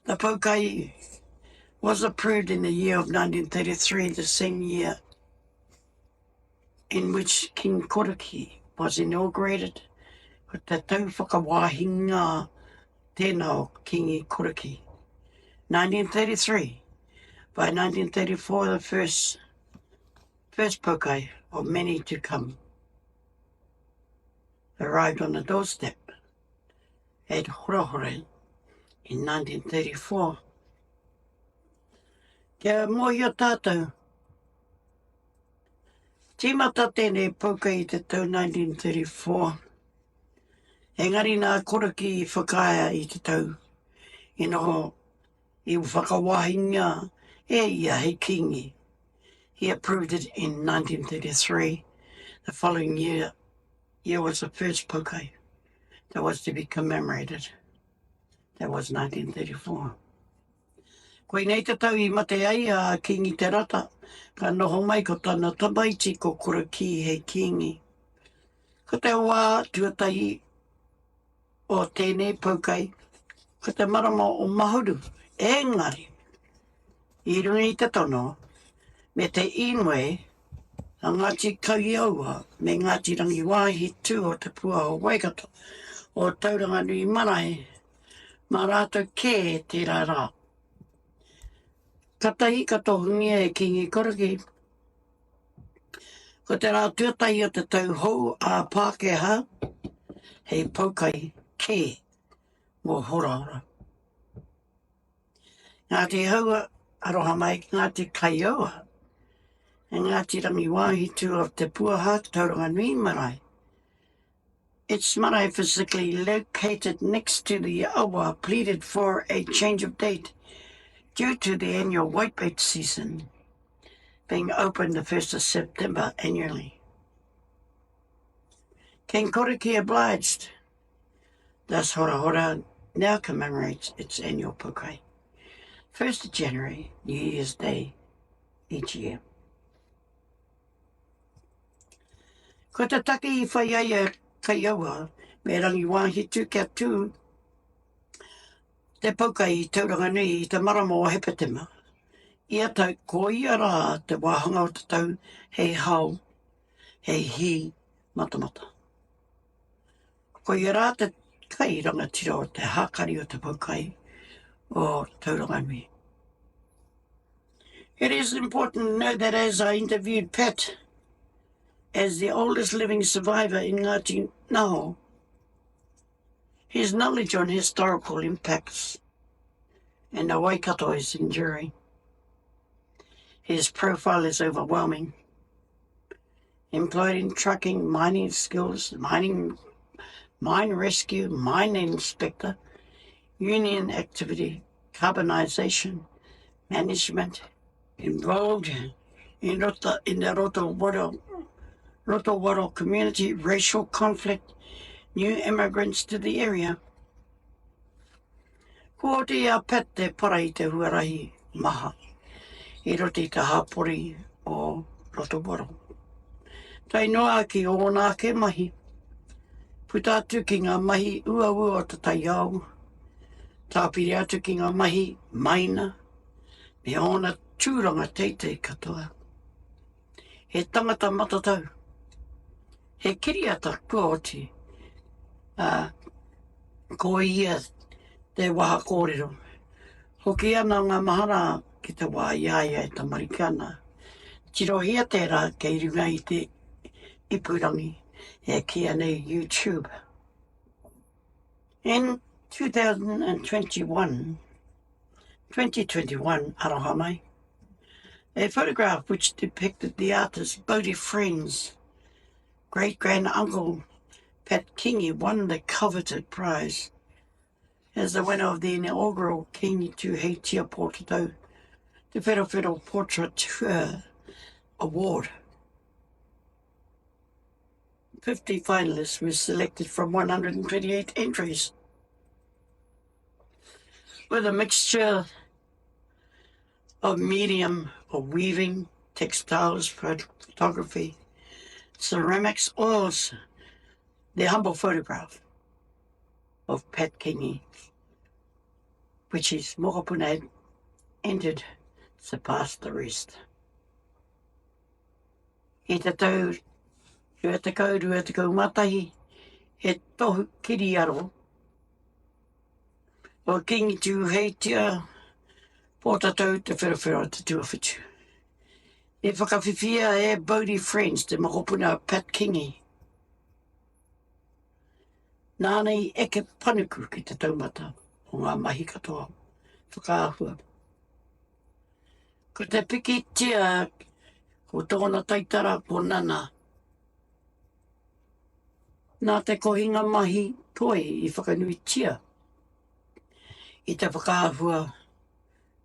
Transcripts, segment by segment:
The Poukai was approved in the year of 1933, the same year in which King Koriki was inaugurated, ko te tau whakawāhinga tēnā o Kingi Koriki. 1933, by 1934 the first, first poukai of many to come arrived on the doorstep at Horahora in 1934. Kia mōhio tātou, tīmata tēnei poukai i te tau 1934, engari nā Korokī i whakaae i te tau i noho i whakawahingia e ia hei kīngi. He approved it in 1933, the following year year was the first poukai that was to be commemorated. That was 1934. Koinei te tau i mate ai a Kīngi Te Rata, ka noho mai ko tana tamaiti ko Korokī hei kīngi. Ko te wā tuatahi o tēnei poukai, ko te marama o Mahuru, engari, i runga i te tono me te inoi a Ngāti Kauiaua me Ngāti Rangiwāhi Tū o Te Pua o Waikato, o Tauranganui Marae, mā rātou kē tērā rā. Katahi ka tohungia e Kīngi Korokī, ko te rā tuatahi o te tau hou ā-Pākehā hei poukai kē mō Horahora. Ngāti Haua, aroha mai ki Ngāti Kaiaua, and Ngāti Rangiwāhitu of Te Puaha, Tauranganui Marae. Its marae physically located next to the awa pleaded for a change of date due to the annual whitebait season being open the 1st of September annually. King Koriki obliged. Thus Horahora now commemorates its annual poukai. 1st of January, New Year's Day each year. Ko te take i whai ai a Kaiaua me Rangiwāhitu kia tū te poukai i Tauranganui i te marama o Hepetema. Ia tau, ko ia rā te wāhanga o te tau hei hao, hei hī matamata. Ko ia rā te kai rangatira o te hākari o te poukai o Tauranganui. It is important to know that as I interviewed Pat as the oldest living survivor in Ngāti Naho, his knowledge on historical impacts and the Waikato is enduring. His profile is overwhelming. Employed in trucking, mining skills, mining, mine rescue, mine inspector, union activity, carbonisation, management, involved in, Rota, in the Rotowaro, Rotowaro community, racial conflict, new immigrants to the area. Kua oti i a Pat te para i te huarahi maha i roto i te hapori o Rotowaro. Tae noa ki ōna ake mahi, puta atu ki ngā mahi uaua o te taiao, tāpiri atu ki ngā mahi maina me ōna tūranga teitei katoa. He tangata matatau, he kiriata kua oti, ā, ko ia te waha kōrero. Hoki ana ngā mahara ki te wā i a ia e tamariki ana. Tirohia tērā kei runga i te ipurangi e kīia nei YouTube. In 2021, 2021, aroha mai, a photograph which depicted the artist Bodie Friend's great-grand-uncle Pat Kingi won the coveted prize as the winner of the inaugural Kingi Tūheitia Pōtatau Te Wherowhero Portraiture Award. 50 finalists were selected from 128 entries. With a mixture of medium of weaving, textiles, photography, ceramics, oils, the humble photograph of Pat Kingi. which his mokopuna had entered surpassed the rest. I te tau 2021, he tohu kiriaro o Kīngi Tūheitia Pōtatau Te Wherowhero te tuawhitu. I whakawhiwhia e Bodie Friends te mokopuna a Pat Kingi. Nāna i eke panuku ki te taumata o ngā mahi katoa whakaahua. Ko te pikitia ko tōna taitara ko Nana. Nā te kohinga mahi toi i whakanuitia i te whakaahua,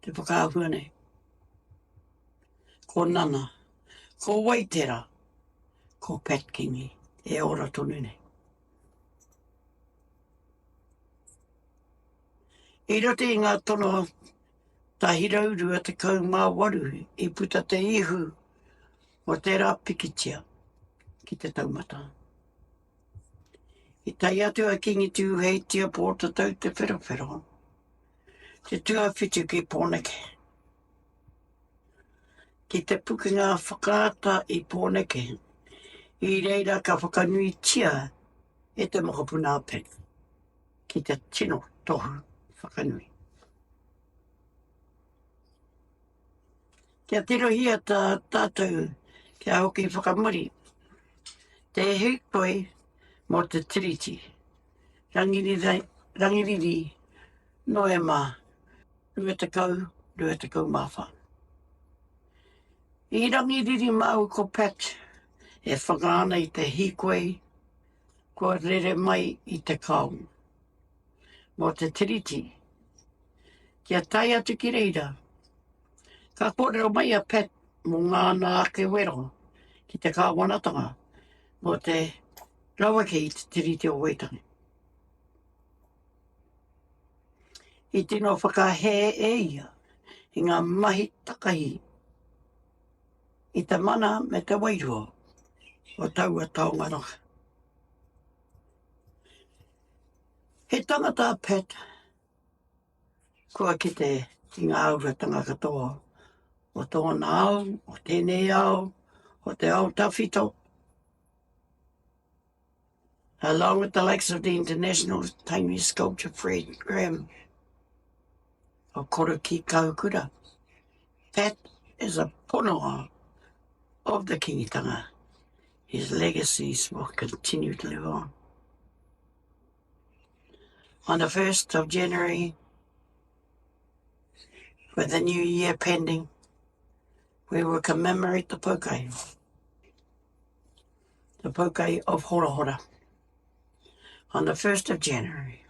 te whakaahua nei. Ko Nana, ko wai tērā? Ko Pat Kingi, e ora tonu nei. I roto i ngā tono 128 i puta te ihu o tērā pikitia ki te taumata. I tae atu a Kīngi Tūheitia Pōtatau Te Wherowhero, te tuawhitu ki Pōneke, ki te pukenga whakaata i Pōneke, i reira ka whakanuitia e te mokopuna a Pet ki te tino tohu whakanui. Kia tirohia tā tātou kia hoki whakamuri, te hīkoi mō te Tiriti, Rangiriri, Noema 20, 24. I Rangiriri māua ko Pat e whanga ana i te hīkoi kua rere mai i te kao mō te Tiriti. Kia tae atu ki reira, ka kōrero mai a Pat mō ngāna ake wero ki te kāwanatanga mō te raweke i te Tiriti o Waitangi. I tino whakahē e ia i ngā mahi takahi i te mana me te wairua o taua taonga raka. He tangata a Pat kua kite i ngā āhuatanga katoa o tōna ao, o tēnei ao, o te ao tawhito. Along with the likes of the International Tainui Sculpture Fred Graham o Korokī Kahukura, Pat is a pononga of the Kingitanga. His legacies will continue to live on. On the 1st of January, with the new year pending, we will commemorate the Poukai, the Poukai of Horahora. On the 1st of January,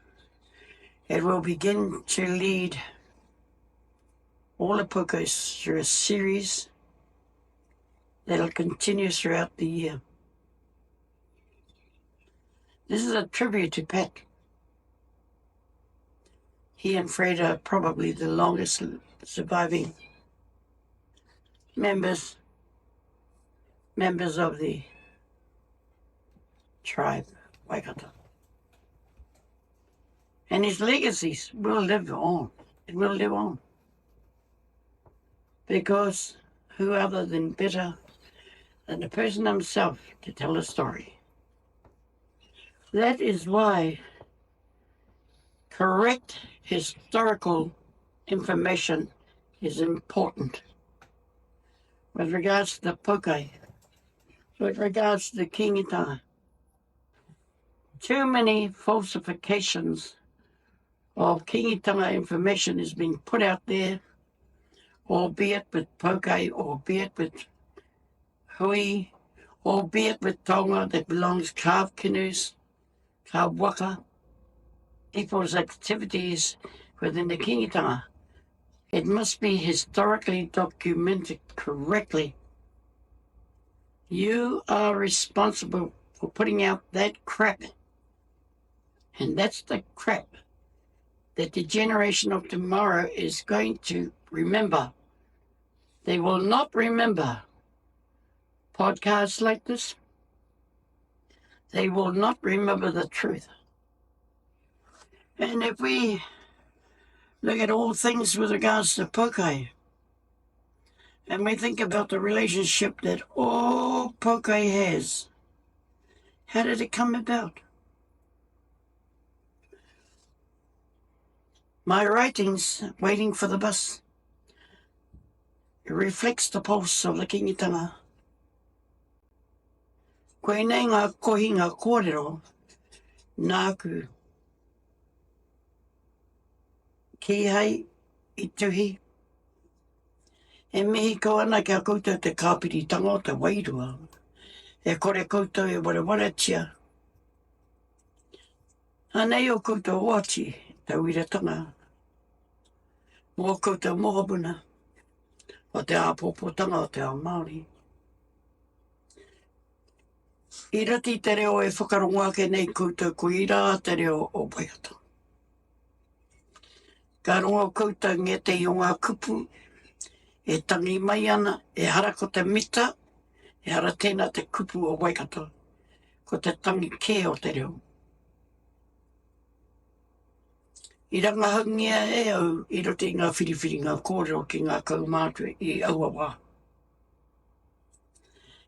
it will begin to lead all the Poukais through a series that'll continue throughout the year. This is a tribute to Pat. He and Fred are probably the longest surviving members members of the tribe Waikato. And his legacies will live on. It will live on. Because who other than better than the person himself to tell a story? That is why correct historical information is important. With regards to the Poukai, with regards to the Kingitanga, too many falsifications of Kingitanga information is being put out there, albeit with Poukai, albeit with hui, albeit with taonga that belongs carved canoes, carved waka, people's activities within the Kingitanga. It must be historically documented correctly. You are responsible for putting out that crap. And that's the crap that the generation of tomorrow is going to remember. They will not remember podcasts like this. They will not remember the truth. And if we Look at all things with regards to Poukai. And we think about the relationship that all Poukai has. How did it come about? My writings, Waiting for the Bus, reflects the pulse of the Kingitanga. Koinei ngā kohinga kōrero nāku kīhai i tuhi. E mihi kau ana ki a koutou te kāpiritanga o te wairua. E kore koutou e warewaretia. Anei ō koutou oati, tauiratanga, mō ō koutou mokopuna o te āpōpōtanga o te ao Māori. I roto i te reo e whakarongo ake nei koutou koirā te reo o Waikato. Ka rongo koutou ngētehi o ngā kupu e tangi mai ana, ehara ko te mita, ehara tēnā te kupu o Waikato, ko te tangi kē o te reo. I rangahaungia e au i roto i ngā whiriwhiringa kōrero ki ngā kaumātua i aua wā.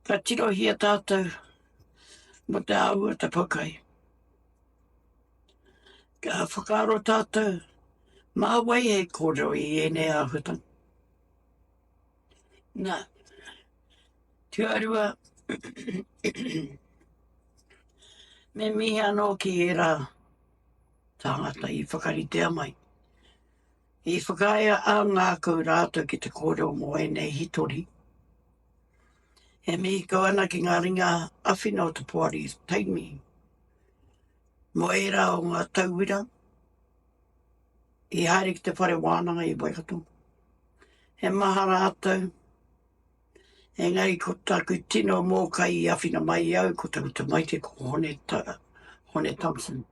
Ka tirohia tātou mō te āhua o te poukai. Ka whakaaro tātou, mā wai hei kōrero i ēnei āhuatanga? Nā, tuarua, me mihi anō ki ērā tāngata i whakaritea mai. I whakaae ā-ngākau rātou ki te kōrero mō ēnei hitori. E mihi kau ana ki ngā ringa awhina o te Poari Tainui mō ērā o ngā tauira i haere ki te whare wānanga i Waikato. He maha rātou, engari ko taku tino mōkai i awhina mai i au ko taku tamaiti ko Hone, Hone Thompson.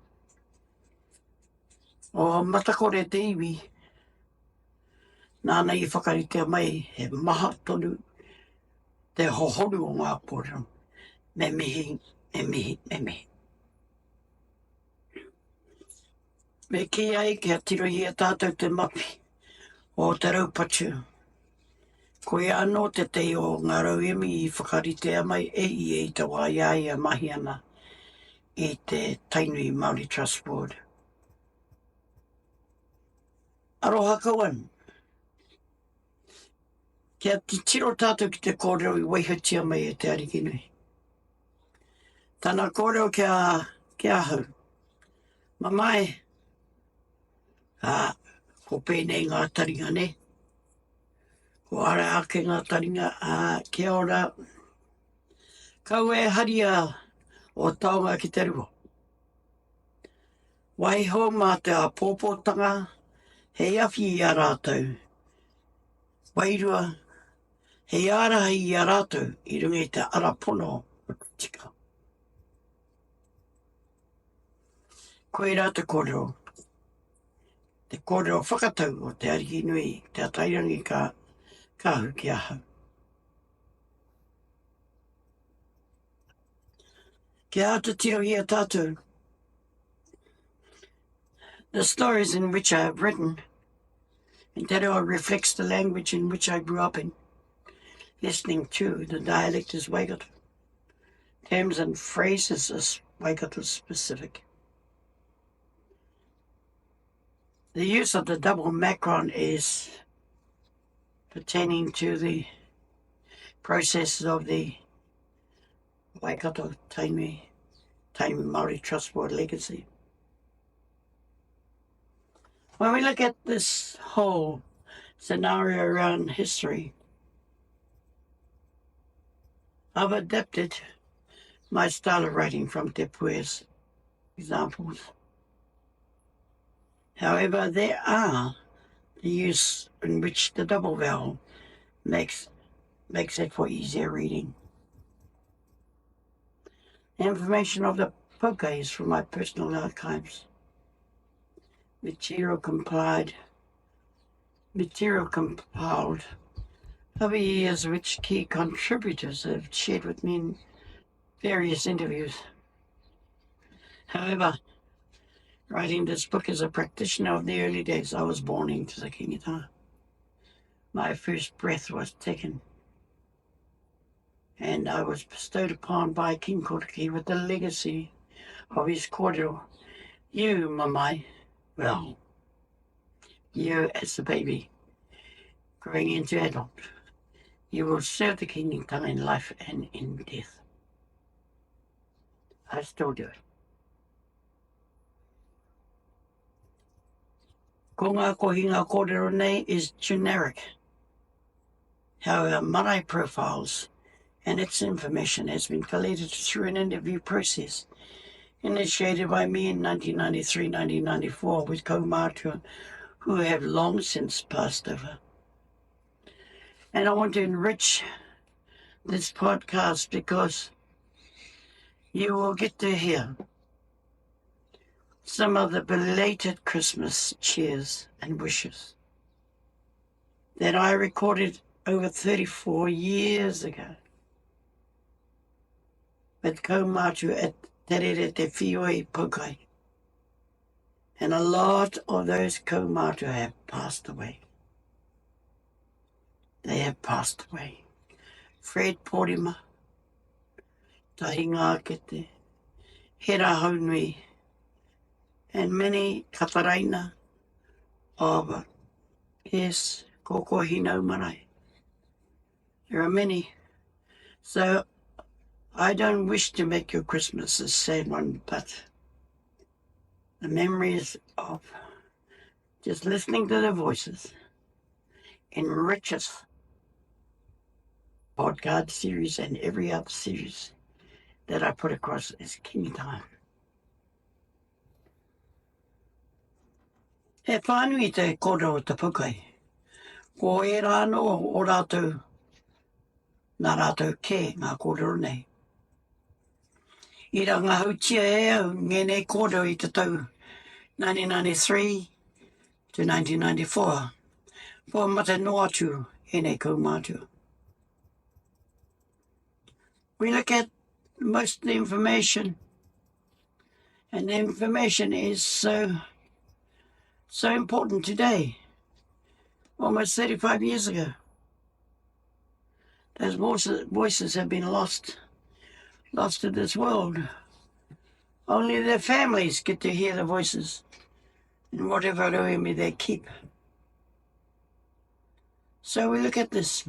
O Matakore te iwi, nāna i whakaritea mai he maha tonu te hohonu o ngā kōrero. Me mihi, me mihi, me mihi. Me kī ai kia tirohia tātou te mapi o te raupatu. Koia anō tētehi o ngā rauemi i whakaritea mai e ia i te wā i a ia mahi ana i te Tainui Māori Trust Board. Aroha kau ana. Kia titiro tātou ki te kōrero i waihotia mai e Te Arikinui. Tana kōrero ki a, ki ahau. Mamae, ā, ko pēnei ngā taringa, nē? Ko ara ake ngā taringa, ā, kia ora. Kaua e haria o taonga ki te rua. Waiho mā te āpōpōtanga hei awhi i a rātou wairua, hei ārahi i a rātou i runga i te ara pono o te tika. Koirā te kōrero, te kōrero whakatau o Te Arikinui Te Atairangi ka, ka ahu ki ahau. Kia āta tirohia tātou. The stories in which I have written, and that all reflects the language in which I grew up in. Listening to the dialect is Waikato. Terms and phrases is Waikato specific. The use of the double macron is pertaining to the processes of the Waikato Tainui, Tainui Māori Trust Board legacy. When we look at this whole scenario around history, I've adapted my style of writing from Te Pue's examples. However, there are the use in which the double vowel makes makes it for easier reading. The information of the poukai is from my personal archives. Material complied, material compiled over years which key contributors have shared with me in various interviews. However, Writing this book as a practitioner of the early days I was born into the Kingitanga. My first breath was taken and I was bestowed upon by King Koriki with the legacy of his kōrero. You, Mamai, well, you as the baby, growing into adult, you will serve the Kingitanga in life and in death. I still do it. Ko ngā kohinga kōrero nei is generic. However, marae profiles and its information has been collated through an interview process initiated by me in 1993-1994 with kaumātua who have long since passed over. And I want to enrich this podcast because you will get to hear some of the belated Christmas cheers and wishes that I recorded over 34 years ago with kaumātua at Te Rere Te Whioi Poukai. And a lot of those kaumātua have passed away. They have passed away. Fred Porima, Tahi Ngākete, Hera Haunui, and many Kataraina of yes, Koko Hinau Marae. There are many. So I don't wish to make your Christmas a sad one, but the memories of just listening to their voices enriches podcast series and every other series that I put across is King Time. He whānui te kōrero o te poukai. Ko ērā anō o rātou, nā rātou kē ngā kōrero nei. I rangahautia e au ngēnei kōrero i te tau 1993 to 1994. Kua mate noa atu ēnei kaumātua. We look at most of the information and the information is so so important today. Almost 35 years ago. Those voices have been lost, lost to this world. Only their families get to hear the voices in whatever rauemi they keep. So we look at this.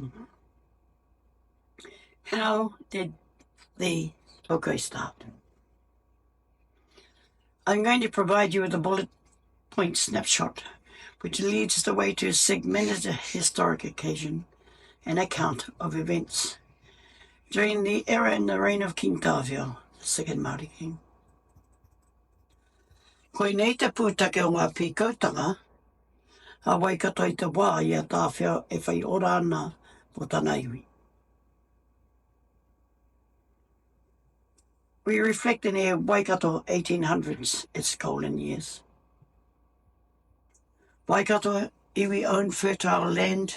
How did the Poukai start? I'm going to provide you with a bullet point snapshot which leads the way to a segmented historic occasion and account of events during the era in the reign of King Tāwhiao, the second Māori king. Koinei te pūtake o ngā pīkautanga a Waikato i te wā i a Tāwhiao e whai ora ana mō tana iwi. We reflect in the Waikato 1800s, its golden years. Waikato iwi owned fertile land.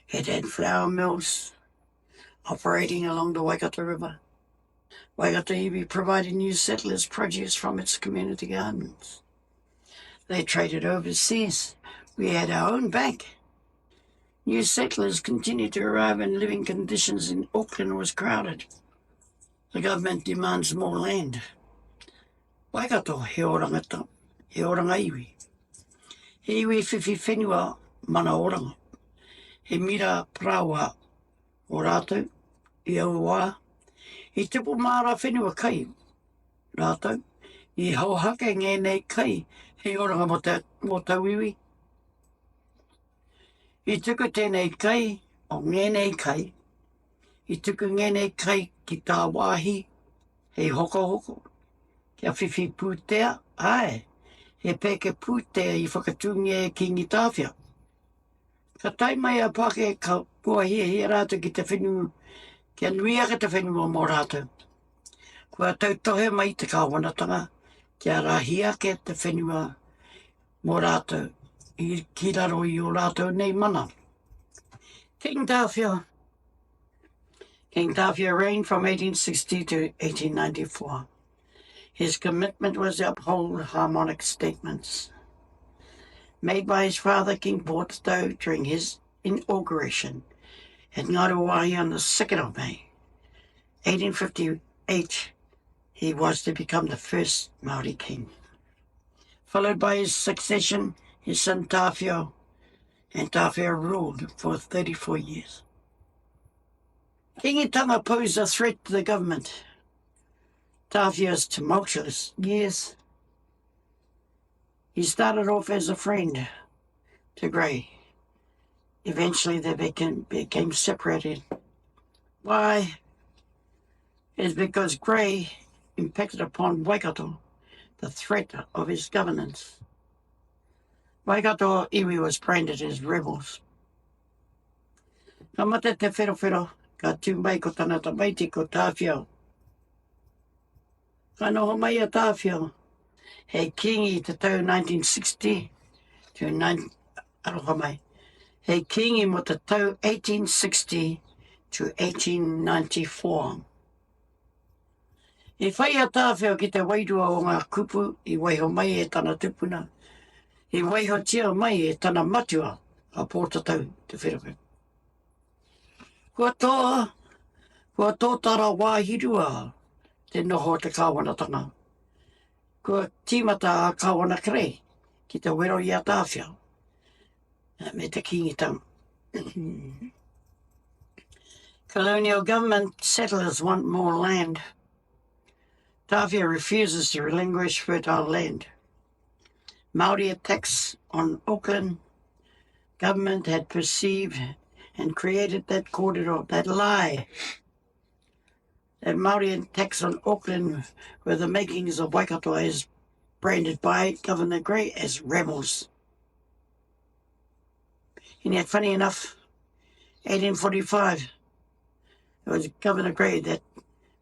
It had flour mills operating along the Waikato River. Waikato iwi provided new settlers produce from its community gardens. They traded overseas. We had our own bank. New settlers continued to arrive and living conditions in Auckland was crowded. The government demands more land. Waikato, he oranga, ta, he oranga iwi. He iwi whiwhi whenua mana oranga. He mira paraoa o rātou i aua wā. I tupu māra whenua kai rātou. I hauhake ngēnei kai hei oranga mō, te, mō tauiwi. I tuku tēnei kai, o ngēnei kai, i tuku ngēnei kai ki tāwāhi hei hokohoko, kia whiwhi pūtea, āe, he pēke pūtea i whakatūngia e Kīngi Tāwhiao. Ka tae mai a Pākehā ka kua hiahia rātou ki te whenua, kia nui ake te whenua mō rātou. Kua tautohe mai te kāwanatanga kia rahi ake te whenua mō rātou i ki raro i ō rātou nei mana. King Tāwhiao King Tāwhiao reigned from 1860 to 1894. His commitment was to uphold harmonic statements made by his father, King Pōtatau, during his inauguration at Ngāruawāhia on the 2nd of May, 1858. He was to become the first Māori king. Followed by his succession, his son Tāwhiao, and Tāwhiao ruled for 34 years. Kingitanga posed a threat to the government. Tāwhiao's tumultuous years. He started off as a friend to Grey. Eventually they became, became separated. Why? Is because Grey impacted upon Waikato the threat of his governance. Waikato iwi was branded as rebels. Ka mate te wherowhero, ka tū mai ko tana tamaiti ko Tāwhiao. Ka noho mai a Tāwhiao hei kīngi i te tau 1960 to 9, aroha mai, hei kīngi mō te tau 1860 to 1894. I whai a Tāwhiao ki te wairua o ngā kupu i waiho mai e tana tupuna, i waihotia mai e tana matua a Pōtatau Te Wherowhero. Kua tō, kua tōtara wāhirua te noho o te kāwanatanga. Kua tīmata a Kāwana Kerei ki te wero i a Tāwhiao me te Kīngitanga. Colonial government settlers want more land. Tāwhiao refuses to relinquish fertile land. Māori attacks on Auckland. Government had perceived and created that kōrero, that lie, that Māori attacks on Auckland were the makings of Waikato as branded by Governor Grey as rebels. And yet, funny enough, 1845, it was Governor Grey that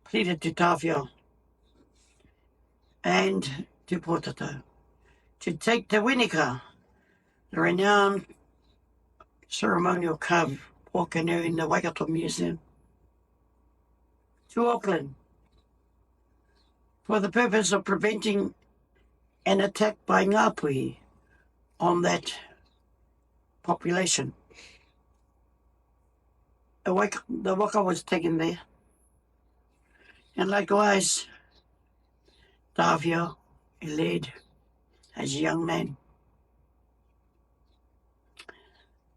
pleaded to Tāwhiao and to Pōtatau to take Te Winika, the renowned ceremonial carved war canoe in the Waikato Museum, to Auckland for the purpose of preventing an attack by Ngāpuhi on that population. The waka, the waka was taken there. And likewise, Tāwhiao led as a young man.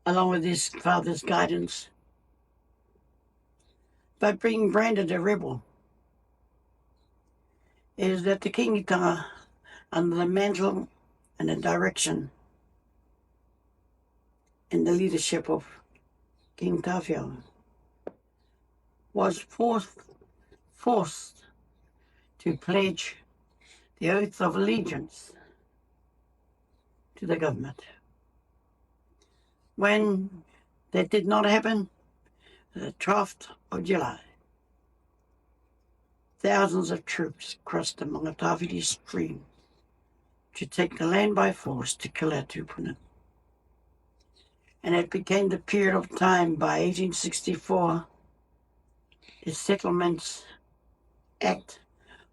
Along with his father's guidance, but being branded a rebel is that the Kingitanga, under the mantle and the direction and the leadership of King Tāwhiao, was forced, forced to pledge the oath of allegiance to the government. When that did not happen, the 12th of July, thousands of troops crossed the Mangatawhiri stream to take the land by force to kill our tupuna. And it became the period of time by 1864, the Settlements Act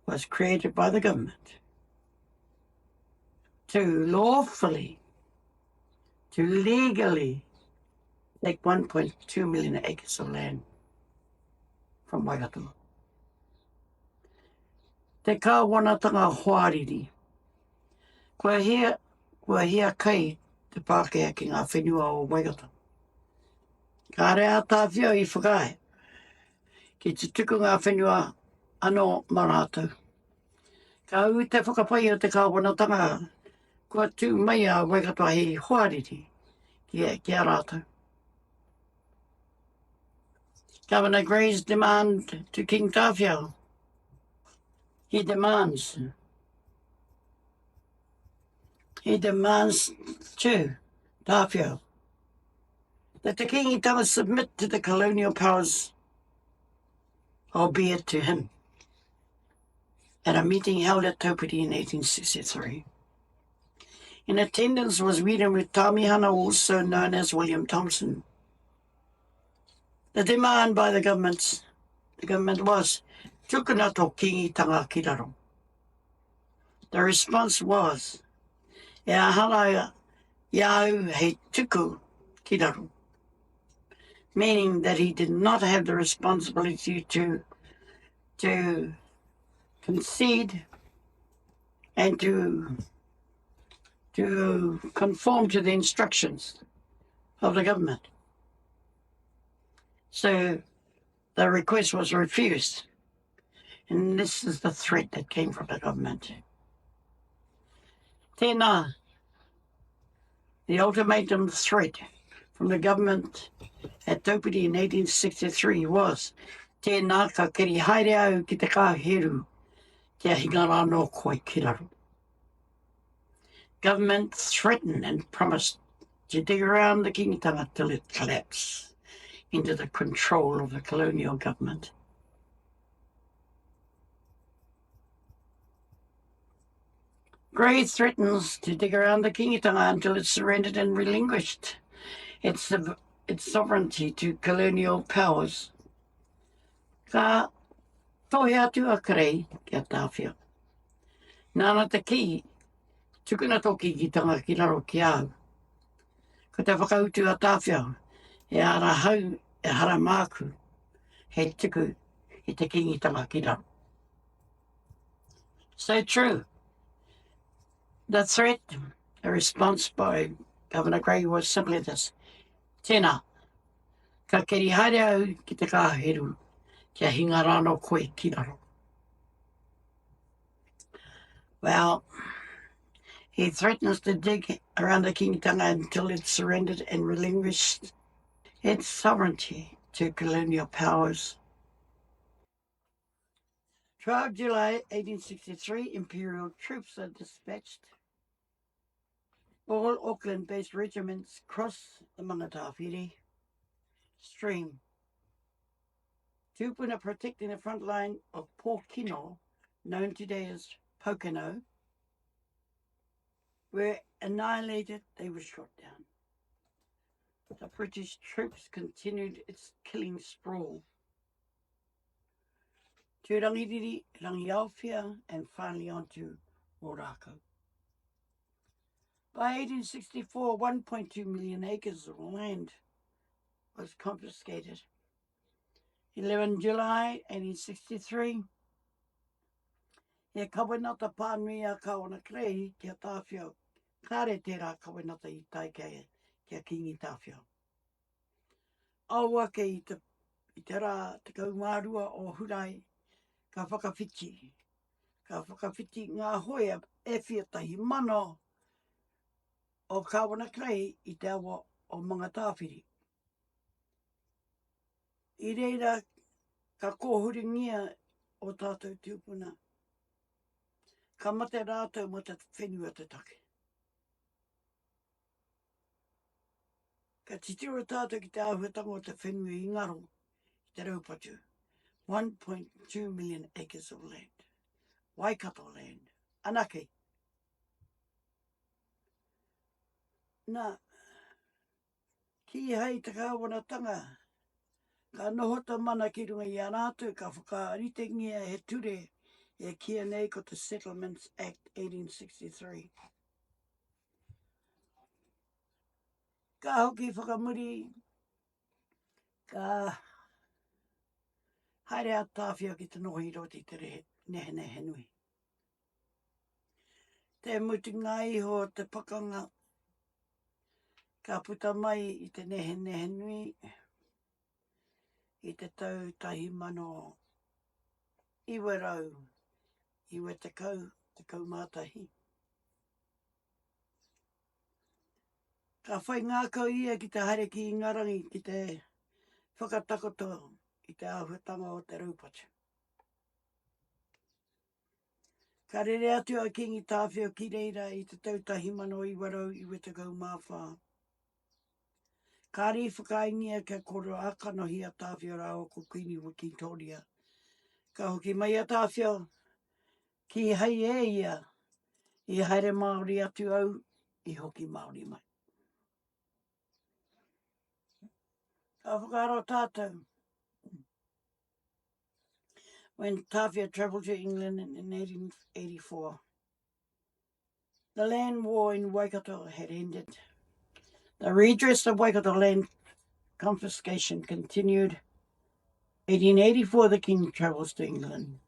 was created by the government to lawfully, to legally take 1.2 million acres of land from Waikato. Te kāwanatanga hoariri. Kua hia, kua hia kai te Pākehā ki ngā whenua o Waikato. Kāre a Tāwhiao i whakaae ki te tuku ngā whenua anō mā rātou. Ka ū te whakapai o te kāwanatanga kua tū mai a Waikato hei hoariri ki, ki a rātou. Governor Grey's demand to King Tāwhiao. He demands. He demands to Tāwhiao that the Kingitanga submit to the colonial powers, albeit to him, at a meeting held at Taupiri in 1863. In attendance was Wiremu Tamihana, also known as William Thompson. The demand by the government, the government was, tukuna tō kīngitanga ki raro. The response was, E ahara i a au hei tuku ki raro. Meaning that he did not have the responsibility to, to concede and to, to conform to the instructions of the government. So the request was refused. And this is the threat that came from the government. Tēnā, the ultimatum threat from the government at Taupiri in 1863 was, tēnā ka keri haere au ki te kāheru kia hinga rānō koe ki raro. Government threatened and promised to dig around the Kingitanga till it collapsed into the control of the colonial government. Grey threatens to dig around the Kingitanga until it's surrendered and relinquished its, its sovereignty to colonial powers. Ka tohe atu a Kerei ki a Tāwhiao. Nāna te kī, tukuna tō kīngitanga ki raro ki a au. Ko te whakautu a Tāwhiao, e ara hau, ehara māku, hei tuku i te kīngitanga ki raro. So true. The threat, the response by Governor Grey was simply this. Tēnā, ka keri haere au ki te kāheru, kia hinga rānō koe ki raro. Well, he threatens to dig around the Kingitanga until it surrendered and relinquished its sovereignty to colonial powers. 12 July 1863, Imperial troops are dispatched. All Auckland-based regiments cross the Mangatawhiri stream. Tūpuna protecting the front line of Pōkino, known today as Pokeno, were annihilated, they were shot down. The British troops continued its killing sprawl. To Rangiriri, Rangiaowhia, and finally on to Ōrākau. By 1864, 1.2 million acres of land was confiscated. 11 July 1863, he kawenata pānui a Kāwana Kerei ki a Tāwhiao. Kāre tērā kawenata i tae ki a Kīngi Tāwhiao. Ao ake i te, i te rā 12 o Hurae, ka whakawhiti, ka whakawhiti ngā hoea e whia tahi mano o Kāwana Kerei i te awa o Mangatāwhiri. I reira ka kōhuringia o tātou tūpuna. Ka mate rātou mō te whenua te take. Ka titiro tātou ki te āhuatanga o te whenua i ngaro i te raupatu, 1.2 million acres of land. Waikato land. Anake. Nā, kīhai te kāwanatanga, ka noho te mana ki runga i a rātou, ka whakaritengia he ture e kīia nei ko te Settlements Act 1863. Ka hoki whakamuri, ka haere a Tāwhiao ki te noho i roto i te Nehenehenui. Te mutunga iho o te pakanga, ka puta mai i te Nehenehenui i te tau 1991. Ka whai ngākau ia ki te haere ki Ingarangi ki te whakatakoto i te āhuatanga o te raupatu. Ka rere atu a Kīngi Tāwhiao ki reira i te tau 1994. Kāre i whakaaengia kia kōrero ā-kanohi a Tāwhiao rāua ko Kuini Wikitōria. Ka hoki mai a Tāwhiao, Kīhai e ia i haere Māori atu au, i hoki Māori mai. Ka whakaaro tātou, when Tāwhia travelled to England in 1884. The land war in Waikato had ended. The redress of Waikato land confiscation continued. 1884, the king travels to England.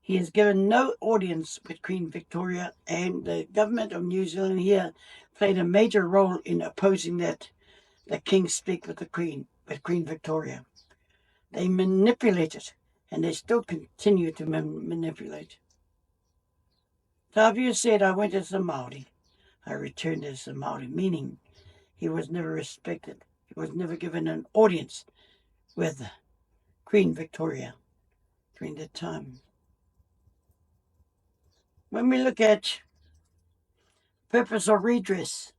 He is given no audience with Queen Victoria, and the government of New Zealand here played a major role in opposing that the king speak with the Queen, with Queen Victoria. They manipulated, and they still continue to manipulate. Tāwhiao said, I went as a Māori. I returned as a Māori, meaning he was never respected. He was never given an audience with Queen Victoria during that time. When we look at purpose of redress,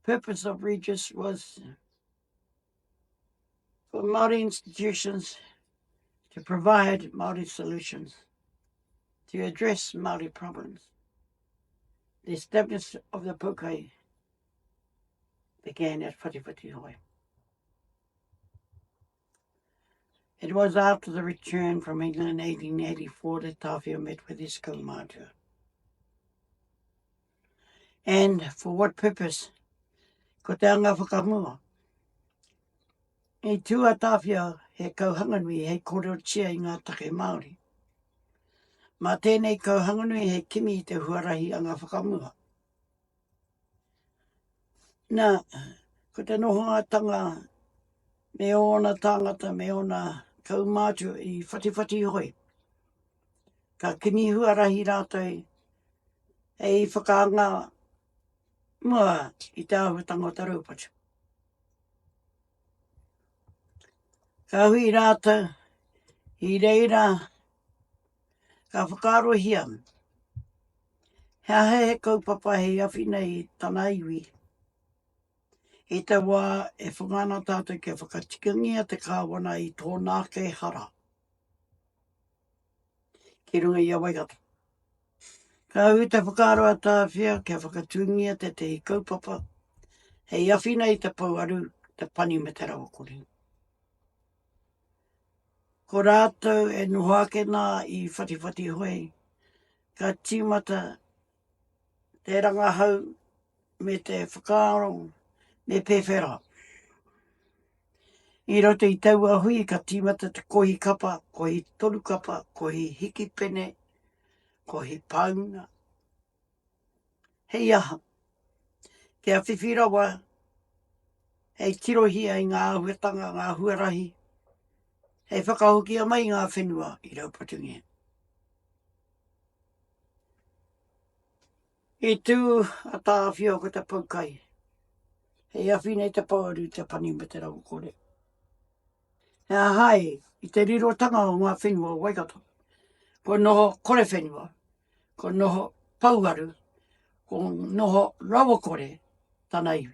purpose of redress was for Māori institutions to provide Māori solutions, to address Māori problems. The establishment of the Poukai began at Whatiwhatihoe. It was after the return from England in 1884 that Tāwhiao met with his kaumātua. And for what purpose? Ko te anga whakamua. I tū a Tāwhiao he kauhanganui hei kōrerotia i ngā take Māori. Mā tēnei kauhanganui hei kimi i te huarahi anga whakamua. Nā, ko te nohongatanga me ōna tāngata, me ōna kaumātua i whatiwhati hoi. Ka kimi huarahi rātou hei whakaanga mua i te āhuatanga o te raupatu. Ka hui rātou i reira ka whakaarohia he aha he kaupapa hei awhina i tana iwi. I te wā e whanga ana tātou kia whakatikangia te kāwana i tōna ake hara ki runga i a Waikato. Ka ū te whakaaro a Tāwhia kia whakatūngia tētehi kaupapa hei awhina i te pouaru, te pani me te rawakore. Ko rātou e noho ake nā i Whatiwhatihoe, ka tīmata te rangahau me te whakaaro me pēwhera. I roto i taua hui ka tīmata te kohi kapa, kohi toru kapa, kohi hikipene, kohi pāuna. Hei aha? Kia whiwhi rawa hei tirohia i ngā āhuatanga, ngā huarahi, hei whakahokia mai ngā whenua i raupatungia. I tū a Tāwhiao ko te poukai, hei awhina i te pouaru, te pani me te rawakore. He aha ai i te rirotanga o ngā whenua o Waikato, kua noho kore whenua, kua noho pouaru, kua noho rawakore tana iwi.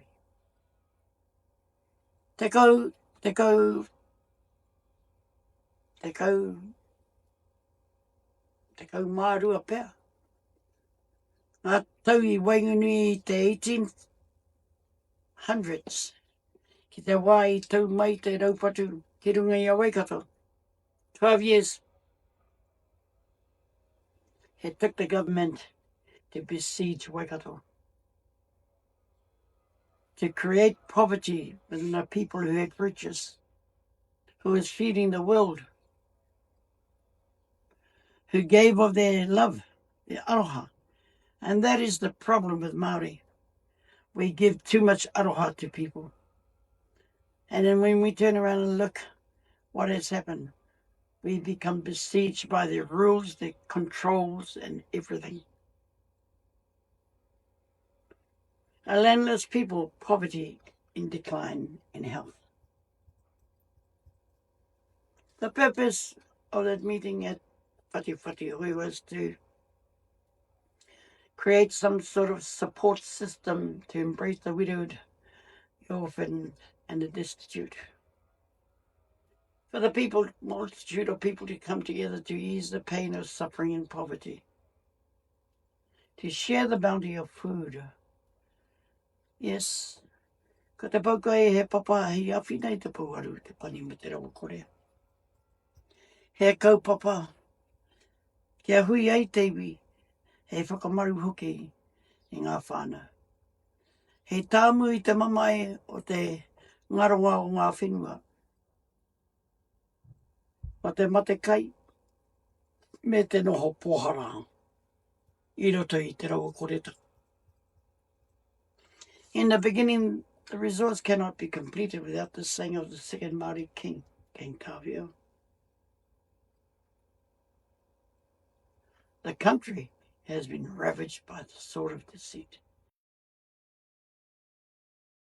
Tekau, tekau, tekau, 12 pea. Ngā tau i waenganui i te 1800s, ki te wā i tau mai te raupatu ki runga i a Waikato. 12 years. It took the government to besiege Waikato. To create poverty within the people who had riches, who was feeding the world, who gave of their love, their aroha. And that is the problem with Māori. We give too much aroha to people. And then when we turn around and look what has happened, we become besieged by their rules, their controls, and everything. A landless people, poverty in decline in health. The purpose of that meeting at Whatiwhatihoe was to create some sort of support system to embrace the widowed, the orphan, and the destitute. For the people, multitude of people to come together to ease the pain of suffering and poverty, to share the bounty of food. Yes, ko te poukai he papa hei awhina i te pouaru, te pani me te rawakore. He kaupapa kia hui ai te iwi. Hei whakamaru hoki i ngā whānau. Hei tāmu i te mamae o te ngaronga o ngā whenua. O te mate kai me te noho pōhara i roto i te rawakoretanga. In the beginning, the resource cannot be completed without the saying of the second Māori king, King Tāwhiao. The country has been ravaged by the sword of deceit.